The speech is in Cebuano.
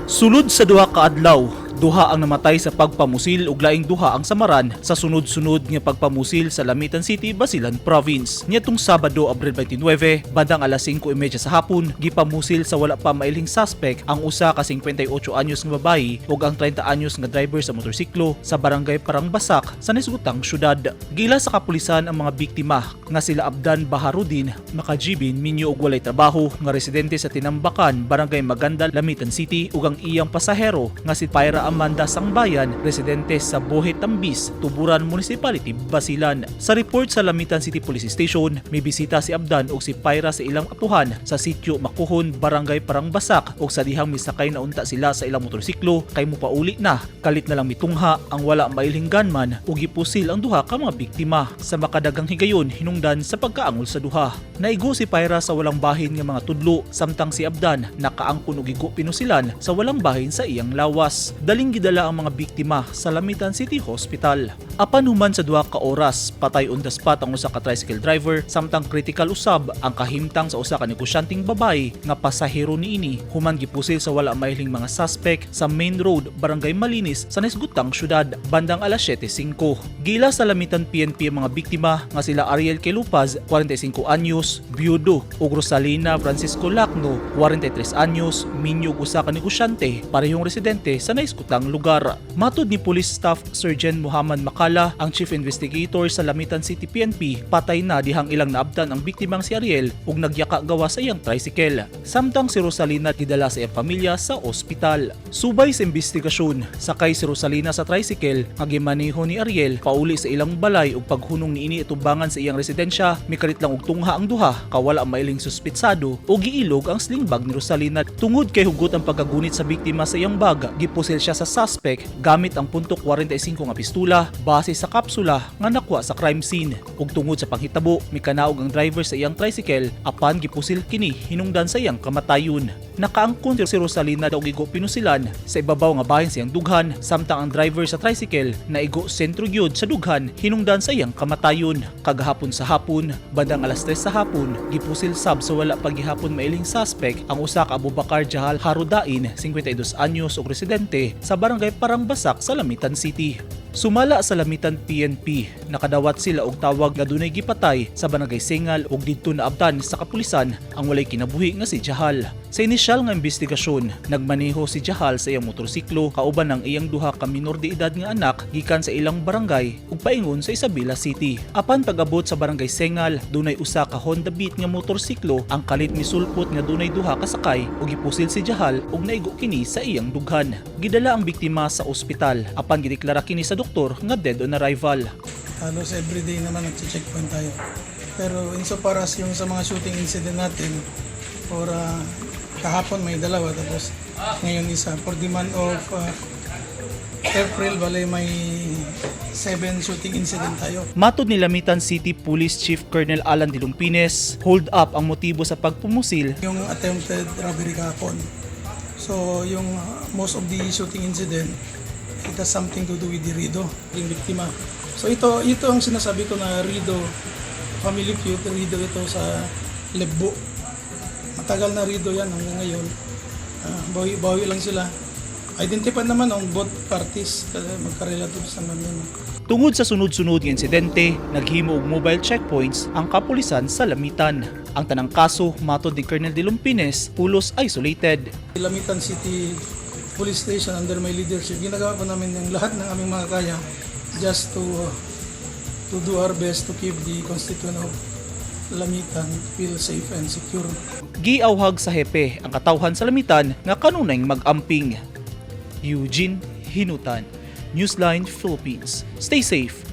Sulod sa 2 ka adlaw, duha ang namatay sa pagpamusil ug laing duha ang samaran sa sunod-sunod nga pagpamusil sa Lamitan City, Basilan Province. Niadtong Sabado, Abril 29, bandang alas 5:30 sa hapon, gipamusil sa wala pa mailhing suspect ang usa ka 58 anyos nga babayi ug ang 30 anyos nga driver sa motorsiklo sa Barangay Parangbasak sa nahisgutang syudad. Giila sa kapulisan ang mga biktima nga sila Abdan Baharudin, makajibin, minyo ug walay trabaho nga residente sa Tinambacan, Barangay Maganda, Lamitan City, ug ang iyang pasahero nga si Paira Amanda Sangbayan, residente sa Bohe Tambis, Tuburan Municipality, Basilan. Sa report sa Lamitan City Police Station, may bisita si Abdan ug si Paira sa ilang apuhan sa sitio Makuhon, Barangay Parangbasak, ug sa dihang misakay na unta sila sa ilang motorsiklo kay mupauli na. Kalit na lang mitungha ang wala mailhing gunman ug gipusil ang duha ka mga biktima sa makadagang higayon hinungdan sa pagkaangol sa duha. Naigo si Paira sa walang bahin nga mga tudlo, samtang si Abdan nakaangkon og igo pinusilan sa walang bahin sa iyang lawas. Daling gidala ang mga biktima sa Lamitan City Hospital. Apan human sa 2 ka oras, patay on the spot ang usa ka tricycle driver, samtang critical usab ang kahimtang sa usa ka negosyanteng babae nga pasahero niini human gipusil sa wala mailhing mga suspect sa main road, Barangay Malinis, sa nahisgutang syudad bandang alas 7:05. Giila sa Lamitan PNP ang mga biktima nga sila Ariel Kelupaz, 45 anyos, byudo, ug Rosalina Francisco Lacno, 43 anyos, minyo ug usa ka negosyante, parehong residente sa nahisgutang lugar. Matod ni Police Staff Sergeant Muhammad Makala, ang chief investigator sa Lamitan City PNP, patay na dihang ilang naabtan ang biktimang si Ariel ug nagyaka gawa sa iyang tricycle. Samtang si Rosalina gidala sa iyang pamilya sa ospital. Subay sa investigasyon, sakay si Rosalina sa tricycle nga gimaneho ni Ariel pauli sa ilang balay ug paghunong niini atubangan sa iyang residensya, mikalit lang og tungha ang duha kawala ang mailing suspitsado o giilog ang sling bag ni Rosalina. Tungod kay hugot ang pagkagunit sa biktima sa iyang bag, gipusil siya sa suspect gamit ang .45 nga pistula base sa kapsula nga nakuha sa crime scene. Ug tungod sa panghitabo, mikanaog ang driver sa iyang tricycle apan gipusil kini hinungdan sa iyang kamatayon. Nakaangkon si Rosalina og igo pinusilan sa ibabaw nga bahin sa iyang dughan, samtang ang driver sa tricycle naigo sentro gyud sa dughan hinungdan sa iyang kamatayon. Kagahapon sa hapon, bandang alas 3 sa hapon, gipusil sab sa wala pa gihapon mailing suspect ang usa ka Abubakar Jahal Harudain, 52 anyos ug residente sa Barangay Parangbasak sa Lamitan City. Sumala sa Lamitan PNP, nakadawat sila og tawag nga dunay gipatay sa Barangay Sengal ug didto naabtan sa kapulisan ang walay kinabuhi nga si Jahal. Sa inisyal nga investigasyon, nagmaneho si Jahal sa iyang motorsiklo kauban ng iyang duha ka minor de edad nga anak gikan sa ilang barangay ug paingon sa Isabela City. Apan pag-abot sa Barangay Sengal, dunay usa ka Honda Beat nga motorsiklo ang kalit misulpot nga dunay duha ka sakay ug gipusil si Jahal ug naigo kini sa iyang dughan. Gidala ang biktima sa ospital apan gideklara kini sa doktor nga dead on arrival. Halos everyday naman nag-checkpoint tayo. Pero insofar as yung sa mga shooting incident natin, for kahapon may dalawa, tapos ngayon isa. For the month of April, bale may seven shooting incident tayo. Matod ni Lamitan City Police Chief Colonel Alan de Lumpines, hold up ang motibo sa pagpumusil. Yung attempted robbery kahapon. So yung most of the shooting incident, it has something to do with the rido, yung biktima. So ito ang sinasabi ko na rido, family feud, rido ito sa Lebbo. Matagal na rido yan hanggang ngayon. Bawi-bawi lang sila. Identified naman ang both parties kasi magka-relatives naman yun. Tungod sa sunod-sunod nga insidente, naghimo og mobile checkpoints ang kapulisan sa Lamitan. Ang tanang kaso, matod ni Colonel de Lumpines, pulos isolated. Lamitan City Police Station, under my leadership, ginagawa po namin yung lahat ng aming mga kaya just to do our best to keep the constituent of Lamitan feel safe and secure. Giawhag sa hepe ang katawhan sa Lamitan nga kanunay mag-amping. Eugene Hinutan, Newsline Philippines. Stay safe.